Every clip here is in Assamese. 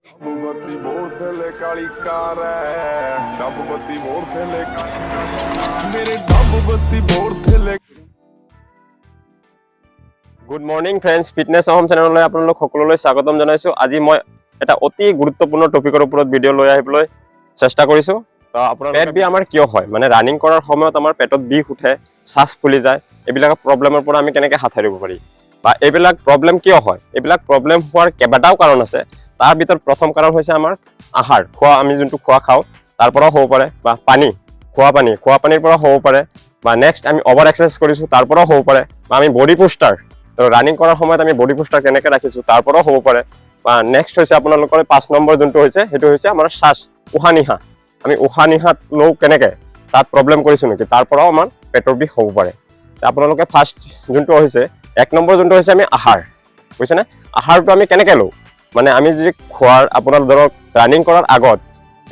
ਬੱਤੀ ਬੋਰ ਥੱਲੇ ਕਾਲੀ ਕਾਰ ਐ, ਡੱਬ ਬੱਤੀ ਬੋਰ ਥੱਲੇ ਕਾਲੀ, ਮੇਰੇ ਡੱਬ ਬੱਤੀ ਬੋਰ ਥੱਲੇ। Good morning friends, fitness Asom চেনেললৈ আপোনালোক সকলোলৈ স্বাগতম জনাইছোঁ। আজি মই এটা অতি গুৰুত্বপূৰ্ণ টপিকৰ ওপৰত ভিডিঅ' লৈ আহিবলৈ চেষ্টা কৰিছোঁ। তো আপোনাৰ পেট বিষ আমাৰ কিয় হয়, মানে ৰানিং কৰাৰ সময়ত আমাৰ পেটত বিষ উঠে, শ্বাস ফুলি যায়, এইবিলাক প্ৰব্লেমৰ পৰা আমি কেনেকৈ হাত সাৰিব পাৰি বা এইবিলাক প্ৰব্লেম কিয় হয়? এইবিলাক প্ৰব্লেম হোৱাৰ কেইবাটাও কাৰণ আছে। তাৰ ভিতৰত প্ৰথম কাৰণ হৈছে আমাৰ আহাৰ খোৱা, আমি যোনটো খোৱা খাওঁ তাৰ পৰাও হ'ব পাৰে, বা পানী খোৱা, পানী খোৱা পানীৰ পৰাও হ'ব পাৰে, বা নেক্সট আমি অভাৰ এক্সাৰচাইজ কৰিছোঁ তাৰ পৰাও হ'ব পাৰে, বা আমি বডি পোষ্টাৰ, ৰানিং কৰাৰ সময়ত আমি বডি পোষ্টাৰ কেনেকৈ ৰাখিছোঁ তাৰ পৰাও হ'ব পাৰে, বা নেক্সট হৈছে আপোনালোকৰ 5 নম্বৰ যোনটো হৈছে, সেইটো হৈছে আমাৰ শ্বাস, উশাহ নিশাহ। আমি উশাহ নিশাহ লওঁ কেনেকৈ, তাত প্ৰব্লেম কৰিছোঁ নেকি, তাৰ পৰাও আমাৰ পেটৰ বিষ হ'ব পাৰে। তে আপোনালোকে ফাৰ্ষ্ট যোনটো হৈছে, 1 নম্বৰ যোনটো হৈছে আমি আহাৰ, বুজিছেনে? আহাৰটো আমি কেনেকৈ লওঁ, মানে আমি যদি খোৱাৰ আপোনাৰ ধৰক ৰানিং কৰাৰ আগত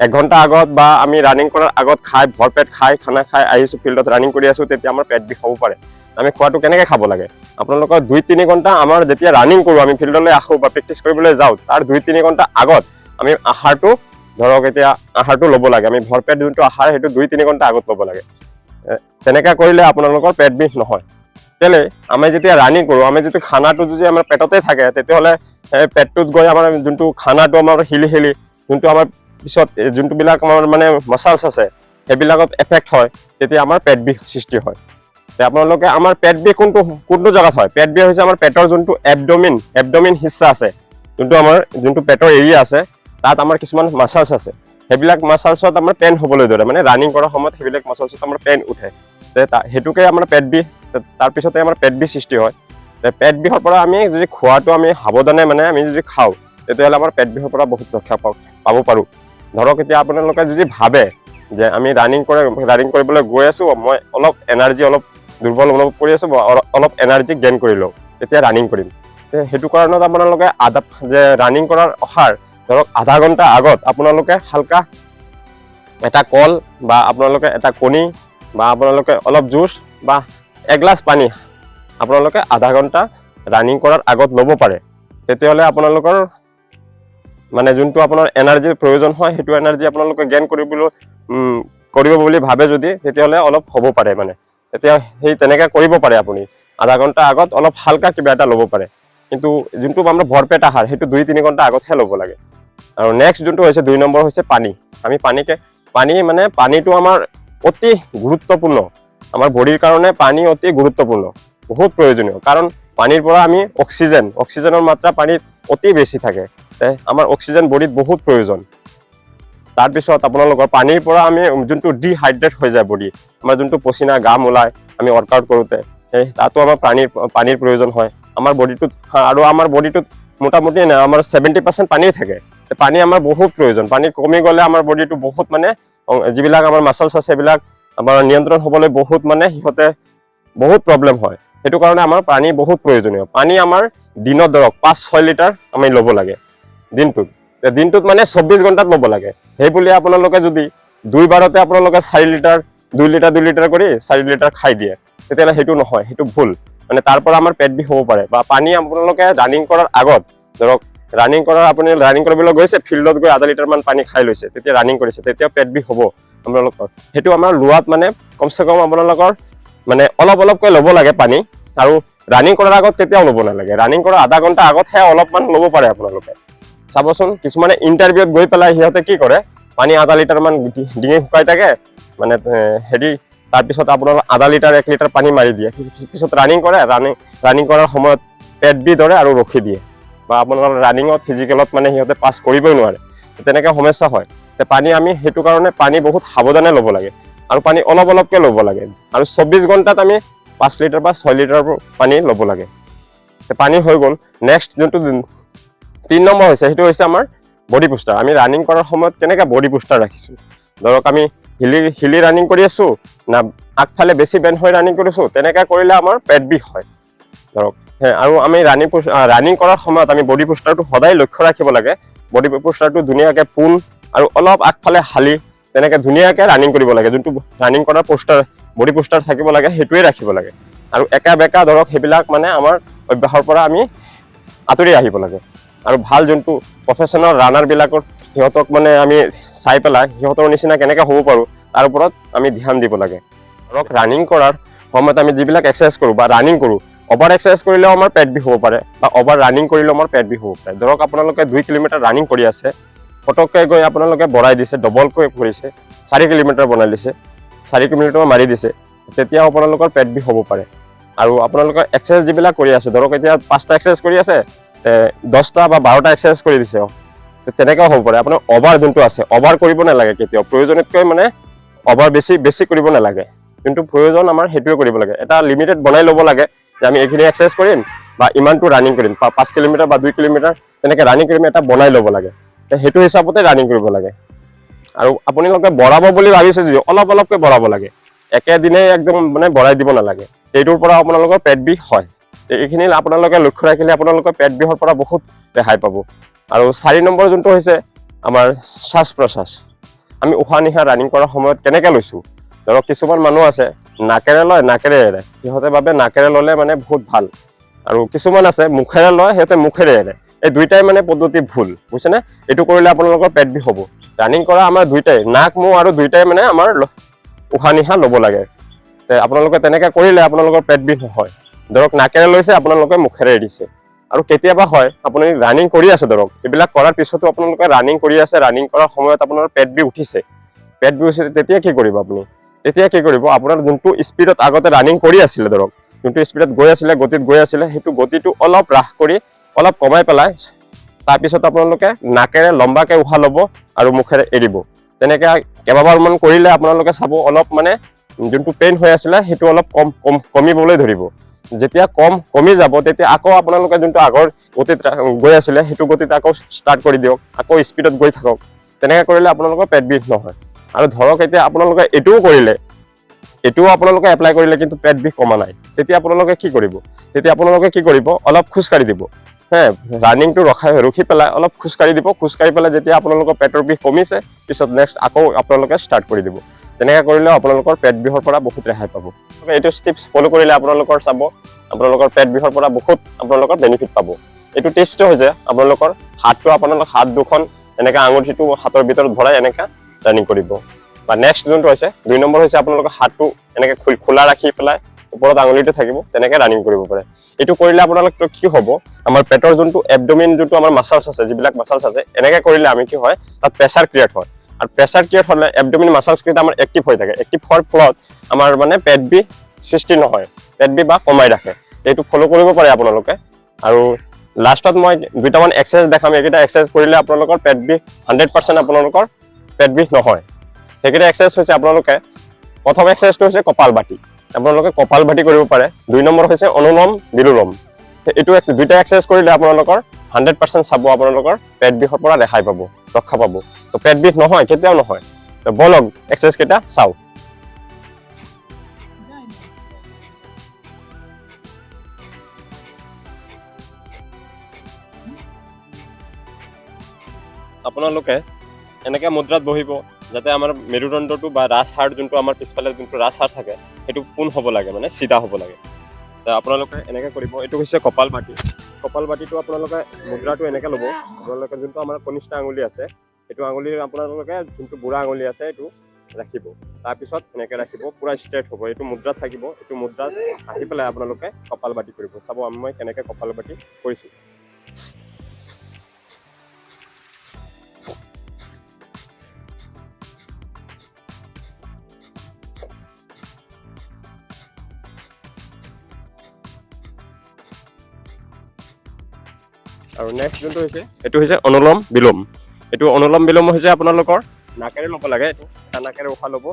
1 ঘণ্টা আগত বা আমি ৰানিং কৰাৰ আগত খাই, ভৰপেট খাই, খানা খাই আহিছোঁ, ফিল্ডত ৰানিং কৰি আছোঁ, তেতিয়া আমাৰ পেট বিষ হ'ব পাৰে। আমি খোৱাটো কেনেকৈ খাব লাগে? আপোনালোকৰ 2-3 ঘণ্টা, আমাৰ যেতিয়া ৰানিং কৰোঁ, আমি ফিল্ডলৈ আহোঁ বা প্ৰেক্টিচ কৰিবলৈ যাওঁ, তাৰ 2-3 ঘণ্টা আগত আমি আহাৰটো, ধৰক এতিয়া আহাৰটো ল'ব লাগে। আমি ভৰপেট যোনটো আহাৰ, সেইটো 2-3 ঘণ্টা আগত ল'ব লাগে। তেনেকৈ কৰিলে আপোনালোকৰ পেট বিষ নহয়। কেলে আমি যেতিয়া ৰানিং কৰোঁ, আমি যিটো খানাটো যদি আমাৰ পেটতে থাকে, তেতিয়াহ'লে সেই পেটটোত গৈ আমাৰ যোনটো খানাটো আমাৰ হিলি হিলি যোনটো আমাৰ পিছত এই যোনটোবিলাক আমাৰ মানে মাছালছ আছে, সেইবিলাকত এফেক্ট হয়, তেতিয়া আমাৰ পেট বিষ সৃষ্টি হয়। তে আপোনালোকে আমাৰ পেট বিষ কোনটো কোনটো জেগাত হয়? পেট বিষ হৈছে আমাৰ পেটৰ যোনটো এবডমিন হিস্সা আছে, যোনটো আমাৰ যোনটো পেটৰ এৰিয়া আছে, তাত আমাৰ কিছুমান মাছালছ আছে। সেইবিলাক মাছালছত আমাৰ পেইন হ'বলৈ ধৰে, মানে ৰানিং কৰাৰ সময়ত সেইবিলাক মাছালছত আমাৰ পেইন উঠে। তে সেইটোকে আমাৰ পেট বিষ, তাৰপিছতে আমাৰ পেট বিষ সৃষ্টি হয়। তে পেট বিষৰ পৰা আমি যদি খোৱাটো আমি সাৱধানে মানে আমি যদি খাওঁ, তেতিয়াহ'লে আমাৰ পেট বিষৰ পৰা বহুত ৰক্ষা পাব পাৰোঁ। ধৰক এতিয়া আপোনালোকে যদি ভাবে যে আমি ৰানিং কৰিবলৈ গৈ আছোঁ, মই অলপ এনাৰ্জি, অলপ দুৰ্বল অনুভৱ কৰি আছোঁ, বা অলপ এনাৰ্জি গেইন কৰি লওঁ, তেতিয়া ৰানিং কৰিম, তে সেইটো কাৰণত আপোনালোকে আধা যে ৰানিং কৰাৰ অহাৰ ধৰক আধা ঘণ্টা আগত আপোনালোকে হালকা এটা কল বা আপোনালোকে এটা কণী বা আপোনালোকে অলপ জুচ বা এগিলাচ পানী আপোনালোকে আধা ঘণ্টা ৰানিং কৰাৰ আগত ল'ব পাৰে। তেতিয়াহ'লে আপোনালোকৰ মানে যোনটো আপোনাৰ এনাৰ্জিৰ প্ৰয়োজন হয়, সেইটো এনাৰ্জি আপোনালোকে গেইন কৰিব বুলি ভাবে যদি, তেতিয়াহ'লে অলপ হ'ব পাৰে। মানে তেতিয়া সেই তেনেকৈ কৰিব পাৰে, আপুনি আধা ঘণ্টা আগত অলপ হালকা কিবা এটা ল'ব পাৰে। কিন্তু যোনটো আমাৰ ভৰপেট আহাৰ, সেইটো 2-3 ঘণ্টা আগতহে ল'ব লাগে। আৰু নেক্সট যোনটো হৈছে 2 নম্বৰ হৈছে পানী। আমি পানী মানে পানীটো আমাৰ অতি গুৰুত্বপূৰ্ণ। আমাৰ বডিৰ কাৰণে পানী অতি গুৰুত্বপূৰ্ণ, বহুত প্ৰয়োজনীয়। কাৰণ পানীৰ পৰা আমি অক্সিজেনৰ মাত্ৰা পানীত অতি বেছি থাকে। তে আমাৰ অক্সিজেন বডিত বহুত প্ৰয়োজন। তাৰপিছত আপোনালোকৰ পানীৰ পৰা আমি যোনটো ডিহাইড্ৰেট হৈ যায় বডি, আমাৰ যোনটো পচিনা ঘাম ওলায় আমি ৱৰ্কআউট কৰোঁতে, সেই তাতো আমাৰ পানীৰ প্ৰয়োজন হয় আমাৰ বডিটোত। আৰু আমাৰ বডিটোত মোটামুটি আমাৰ 70% পানীয়ে থাকে। তে পানী আমাৰ বহুত প্ৰয়োজন। পানী কমি গ'লে আমাৰ বডিটো বহুত মানে যিবিলাক আমাৰ মাছলছ আছে, সেইবিলাক আমাৰ নিয়ন্ত্ৰণ হ'বলৈ বহুত মানে সিহঁতে বহুত প্ৰব্লেম হয়। সেইটো কাৰণে আমাৰ পানী বহুত প্ৰয়োজনীয়। পানী আমাৰ দিনত ধৰক 5-6 লিটাৰ আমি ল'ব লাগে দিনটোত। তে দিনটোত মানে 24 ঘণ্টাত ল'ব লাগে। সেই বুলি আপোনালোকে যদি দুইবাৰতে আপোনালোকে 4 লিটাৰ, 2 লিটাৰ, 2 লিটাৰ কৰি 4 লিটাৰ খাই দিয়ে, তেতিয়াহ'লে সেইটো নহয়, সেইটো ভুল। মানে তাৰ পৰা আমাৰ পেট বিষ হ'ব পাৰে। বা পানী আপোনালোকে ৰানিং কৰাৰ আগত, ধৰক ৰানিং কৰাৰ আপুনি ৰানিং কৰিবলৈ গৈছে, ফিল্ডত গৈ আধা লিটাৰ মান পানী খাই লৈছে, তেতিয়া ৰানিং কৰিছে, তেতিয়া পেট বিষ হ'ব আপোনালোকৰ। সেইটো আমাৰ লোৱাত মানে কমচে কম আপোনালোকৰ মানে অলপ অলপকৈ ল'ব লাগে পানী। আৰু ৰানিং কৰাৰ আগত কেতিয়াও ল'ব নালাগে। ৰানিং কৰাৰ আধা ঘণ্টা আগতহে অলপমান ল'ব পাৰে আপোনালোকে। চাবচোন, কিছুমানে ইণ্টাৰভিউত গৈ পেলাই সিহঁতে কি কৰে, পানী আধা লিটাৰ মান ডিঙি শুকাই থাকে, মানে হেৰি, তাৰপিছত আপোনাৰ আধা লিটাৰ, 1 লিটাৰ পানী মাৰি দিয়ে। পিছত ৰানিং কৰে, ৰানিং কৰাৰ সময়ত পেট বিষ ধৰে আৰু ৰখি দিয়ে, বা আপোনাৰ ৰানিঙত ফিজিকেলত মানে সিহঁতে পাছ কৰিবই নোৱাৰে। তেনেকৈ সমস্যা হয়। তে পানী আমি সেইটো কাৰণে পানী বহুত সাৱধানে ল'ব লাগে আৰু পানী অলপ অলপকৈ ল'ব লাগে। আৰু 24 ঘণ্টাত আমি 5 লিটাৰ বা 6 লিটাৰ পানী ল'ব লাগে। তে পানী হৈ গ'ল। নেক্সট যোনটো 3 নম্বৰ হৈছে, সেইটো হৈছে আমাৰ বডি পোষ্টাৰ। আমি ৰানিং কৰাৰ সময়ত কেনেকৈ বডি পোষ্টাৰ ৰাখিছোঁ? ধৰক আমি হিলি হিলি ৰানিং কৰি আছোঁ না আগফালে বেছি বেণ্ড হৈ ৰানিং কৰিছোঁ, তেনেকৈ কৰিলে আমাৰ পেট বিষ হয় ধৰক। আৰু আমি ৰানিং কৰাৰ সময়ত আমি বডি পোষ্টাৰটো সদায় লক্ষ্য ৰাখিব লাগে। বডি পোষ্টাৰটো ধুনীয়াকৈ পোন আৰু অলপ আগফালে হালি তেনেকৈ ধুনীয়াকৈ ৰানিং কৰিব লাগে। যোনটো ৰানিং কৰাৰ পোষ্টাৰ, বডি পোষ্টাৰ থাকিব লাগে, সেইটোৱে ৰাখিব লাগে। আৰু একা বেকা ধৰক সেইবিলাক মানে আমাৰ অভ্যাসৰ পৰা আমি আঁতৰি আহিব লাগে। আৰু ভাল যোনটো প্ৰফেচনেল ৰানাৰবিলাকৰ সিহঁতক মানে আমি চাই পেলাই সিহঁতৰ নিচিনা কেনেকৈ হ'ব পাৰোঁ তাৰ ওপৰত আমি ধ্যান দিব লাগে। ধৰক ৰানিং কৰাৰ সময়ত আমি যিবিলাক এক্সাৰচাইজ কৰোঁ বা ৰানিং কৰোঁ, অভাৰ এক্সাৰচাইজ কৰিলেও আমাৰ পেট বিষ হ'ব পাৰে বা অভাৰ ৰানিং কৰিলেও আমাৰ পেট বিষ হ'ব পাৰে। ধৰক আপোনালোকে 2 কিলোমিটাৰ ৰানিং কৰি আছে, পটককৈ গৈ আপোনালোকে বঢ়াই দিছে, ডবলকৈ কৰিছে, 4 কিলোমিটাৰ বনাই দিছে, 4 কিলোমিটাৰ মাৰি দিছে, তেতিয়াও আপোনালোকৰ পেট বিষ হ'ব পাৰে। আৰু আপোনালোকৰ এক্সাৰচাইজ যিবিলাক কৰি আছে, ধৰক এতিয়া 5টা এক্সাৰচাইজ কৰি আছে, 10টা বা 12টা এক্সাৰচাইজ কৰি দিছে, তেনেকুৱাও হ'ব পাৰে। আপোনাৰ অভাৰ যোনটো আছে অভাৰ কৰিব নালাগে কেতিয়াও, প্ৰয়োজনতকৈ মানে অভাৰ বেছি বেছি কৰিব নালাগে। যোনটো প্ৰয়োজন আমাৰ সেইটোৱে কৰিব লাগে। এটা লিমিটেড বনাই ল'ব লাগে যে আমি এইখিনি এক্সাৰচাইজ কৰিম বা ইমানটো ৰানিং কৰিম, 5 কিলোমিটাৰ বা 2 কিলোমিটাৰ তেনেকৈ ৰানিং কৰিম, এটা বনাই ল'ব লাগে। সেইটো হিচাপতে ৰানিং কৰিব লাগে। আৰু আপোনালোকে বঢ়াব বুলি ভাবিছে যদি অলপ অলপকৈ বঢ়াব লাগে, একেদিনাই একদম মানে বঢ়াই দিব নালাগে। এইটোৰ পৰা আপোনালোকৰ পেট বিষ হয়। এইখিনি আপোনালোকে লক্ষ্য ৰাখিলে আপোনালোকৰ পেট বিষৰ পৰা বহুত ৰেহাই পাব। আৰু 4 নম্বৰ যোনটো হৈছে আমাৰ শ্বাস প্ৰশ্বাস। আমি উশাহ নিশাহ ৰানিং কৰাৰ সময়ত কেনেকৈ লৈছোঁ, ধৰক কিছুমান মানুহ আছে নাকেৰে লয়, নাকেৰে এৰে, সিহঁতে ভাবে নাকেৰে ল'লে মানে বহুত ভাল। আৰু কিছুমান আছে মুখেৰে লয়, সিহঁতে মুখেৰে এৰে। এই দুইটাই মানে পদ্ধতি ভুল, বুজিছেনে? এইটো কৰিলে আপোনালোকৰ পেট বিষ হ'ব। ৰানিং কৰা আমাৰ দুইটাই নাক মুখ আৰু দুইটাই মানে আমাৰ উশাহ নিশাহ ল'ব লাগে। আপোনালোকে তেনেকৈ কৰিলে আপোনালোকৰ পেট বিষ নহয়। ধৰক নাকেৰে লৈছে, আপোনালোকে মুখেৰে এৰিছে। আৰু কেতিয়াবা হয় আপুনি ৰানিং কৰি আছে, ধৰক এইবিলাক কৰাৰ পিছতো আপোনালোকে ৰানিং কৰি আছে, ৰানিং কৰাৰ সময়ত আপোনাৰ পেট বিষ উঠিছে, পেট বিষ উঠিছে, তেতিয়া কি কৰিব আপুনি? তেতিয়া কি কৰিব, আপোনাৰ যোনটো স্পীডত আগতে ৰানিং কৰি আছিলে, ধৰক যোনটো স্পীডত গৈ আছিলে, গতিত গৈ আছিলে, সেইটো গতিটো অলপ হ্ৰাস কৰি অলপ কমাই পেলাই তাৰপিছত আপোনালোকে নাকেৰে লম্বাকৈ উশাহ ল'ব আৰু মুখেৰে এৰিব। তেনেকৈ কেইবাবাৰমান কৰিলে আপোনালোকে চাব অলপ মানে যোনটো পেইন হৈ আছিলে সেইটো অলপ কম কম কমিবলৈ ধৰিব। যেতিয়া কমি যাব তেতিয়া আকৌ আপোনালোকে যোনটো আগৰ গতিত গৈ আছিলে সেইটো গতিত আকৌ ষ্টাৰ্ট কৰি দিয়ক, আকৌ স্পীডত গৈ থাকক। তেনেকৈ কৰিলে আপোনালোকৰ পেট বিষ নহয়। আৰু ধৰক এতিয়া আপোনালোকে এইটোও কৰিলে, এইটোও আপোনালোকে এপ্লাই কৰিলে কিন্তু পেট বিষ কমা নাই, তেতিয়া আপোনালোকে কি কৰিব? তেতিয়া আপোনালোকে কি কৰিব, অলপ খোজকাঢ়ি দিব। ৰানিংটো ৰখি পেলাই অলপ খোজকাঢ়ি দিব। খোজকাঢ়ি পেলাই যেতিয়া আপোনালোকৰ পেটৰ বিষ কমিছে, পিছত নেক্সট আকৌ আপোনালোকে ষ্টাৰ্ট কৰি দিব। তেনেকৈ কৰিলেও আপোনালোকৰ পেট বিষৰ পৰা বহুত ৰেহাই পাব। এইটো টিপছ ফ'ল' কৰিলে আপোনালোকৰ চাব আপোনালোকৰ পেট বিষৰ পৰা বহুত আপোনালোকৰ বেনিফিট পাব। এইটো টিপছটো হৈছে আপোনালোকৰ হাতটো, আপোনালোকৰ হাত দুখন এনেকৈ আঙুঠিটো হাতৰ ভিতৰত ভৰাই এনেকৈ ৰানিং কৰিব। বা নেক্সট যোনটো হৈছে 2 নম্বৰ হৈছে আপোনালোকৰ হাতটো এনেকৈ খোলা ৰাখি পেলাই ওপৰত আঙুলিটো থাকিব, তেনেকৈ ৰানিং কৰিব পাৰে। এইটো কৰিলে আপোনালোকৰ কি হ'ব, আমাৰ পেটৰ যোনটো এবডমিন যোনটো আমাৰ মাছালছ আছে, যিবিলাক মাছালছ আছে, এনেকৈ কৰিলে আমি কি হয়, তাত প্ৰেছাৰ ক্ৰিয়েট হয়। আৰু প্ৰেছাৰ ক্ৰিয়েট হ'লে এবডমিন মাছালছ কেইটা আমাৰ এক্টিভ হৈ থাকে। এক্টিভ হোৱাৰ ফলত আমাৰ মানে পেট বিষ সৃষ্টি নহয়, পেট বিষ বা কমাই ৰাখে। এইটো ফ'ল' কৰিব পাৰে আপোনালোকে। আৰু লাষ্টত মই 2টামান এক্সাৰচাইজ দেখাম। এইকেইটা এক্সাৰচাইজ কৰিলে আপোনালোকৰ পেট বিষ 100% আপোনালোকৰ পেট বিষ নহয়। সেইকেইটা এক্সাৰচাইজ হৈছে আপোনালোকে প্ৰথম এক্সাৰচাইজটো হৈছে কপালভাতি, আপোনালোকে কপালভাতি কৰিব পাৰে। 2 নম্বৰ হৈছে অনুলোম বিলোম। এইটো দুইটা এক্সাৰচাইজ কৰিলে আপোনালোকৰ 100% চাব আপোনালোকৰ পেট বিষৰ পৰা ৰেহাই পাব, ৰক্ষা পাব। তো পেট বিষ নহয়, কেতিয়াও নহয়। তো ব'লক এক্সাৰচাইজ কেইটা চাওঁ। আপোনালোকে এনেকৈ মুদ্ৰাত বহিব যাতে আমাৰ মেৰুদণ্ডটো বা ৰাজহাড় যোনটো আমাৰ পিছফালে যোনটো ৰাজহাড় থাকে সেইটো পোন হ'ব লাগে, মানে চিধা হ'ব লাগে। তা আপোনালোকে এনেকৈ কৰিব। এইটো হৈছে কপালভাতি। কপালভাতিটো আপোনালোকে মুদ্ৰাটো এনেকৈ ল'ব। আপোনালোকে যোনটো আমাৰ কনিষ্ঠ আঙুলি আছে সেইটো আঙুলিৰ আপোনালোকে যোনটো বুঢ়া আঙুলি আছে এইটো ৰাখিব, তাৰপিছত এনেকৈ ৰাখিব, পূৰা ষ্ট্ৰেইট হ'ব, এইটো মুদ্ৰাত থাকিব। এইটো মুদ্ৰাত আহি পেলাই আপোনালোকে কপালভাতি কৰিব। চাব মই কেনেকৈ কপালভাতি কৰিছোঁ। আৰু নেক্সট যোনটো হৈছে এইটো হৈছে অনুলোম বিলোম। এইটো অনুলোম বিলোম হৈছে আপোনালোকৰ নাকেৰে ল'ব লাগে। এইটো এটা নাকেৰে উশাহ ল'ব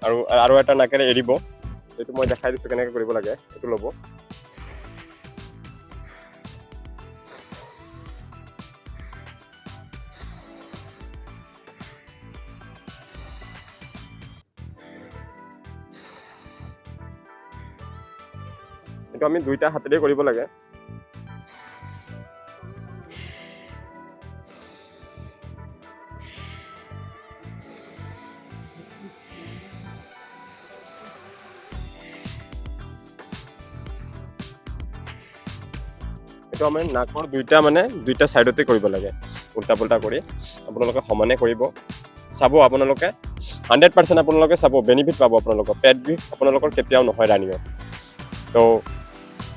আৰু আৰু এটা নাকেৰে এৰিব। এইটো মই দেখাই দিছোঁ কেনেকৈ কৰিব লাগে। এইটো ল'ব, এইটো আমি দুইটা হাতেৰে কৰিব লাগে। সেইটো আমি নাকৰ দুইটা, মানে দুইটা ছাইডতে কৰিব লাগে। উল্টা পুল্টা কৰি আপোনালোকে সমানে কৰিব। চাব আপোনালোকে, 100% আপোনালোকে চাব, বেনিফিট পাব। আপোনালোকৰ পেট বিষ আপোনালোকৰ কেতিয়াও নহয় ৰানিঙত। তো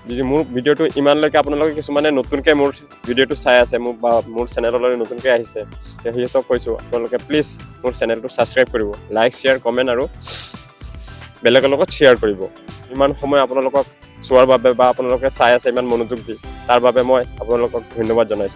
যদি মোৰ ভিডিঅ'টো ইমানলৈকে আপোনালোকে, কিছুমানে নতুনকৈ মোৰ ভিডিঅ'টো চাই আছে, মোৰ বা মোৰ চেনেললৈ নতুনকৈ আহিছে, তে সিহঁতক কৈছোঁ, আপোনালোকে প্লিজ মোৰ চেনেলটো ছাবস্ক্ৰাইব কৰিব, লাইক, শ্বেয়াৰ, কমেণ্ট আৰু বেলেগৰ লগত শ্বেয়াৰ কৰিব। ইমান সময় আপোনালোকক চোৱাৰ বাবে বা আপোনালোকে চাই আছে ইমান মনোযোগ দি, তাৰ বাবে মই আপোনালোকক ধন্যবাদ জনাইছোঁ।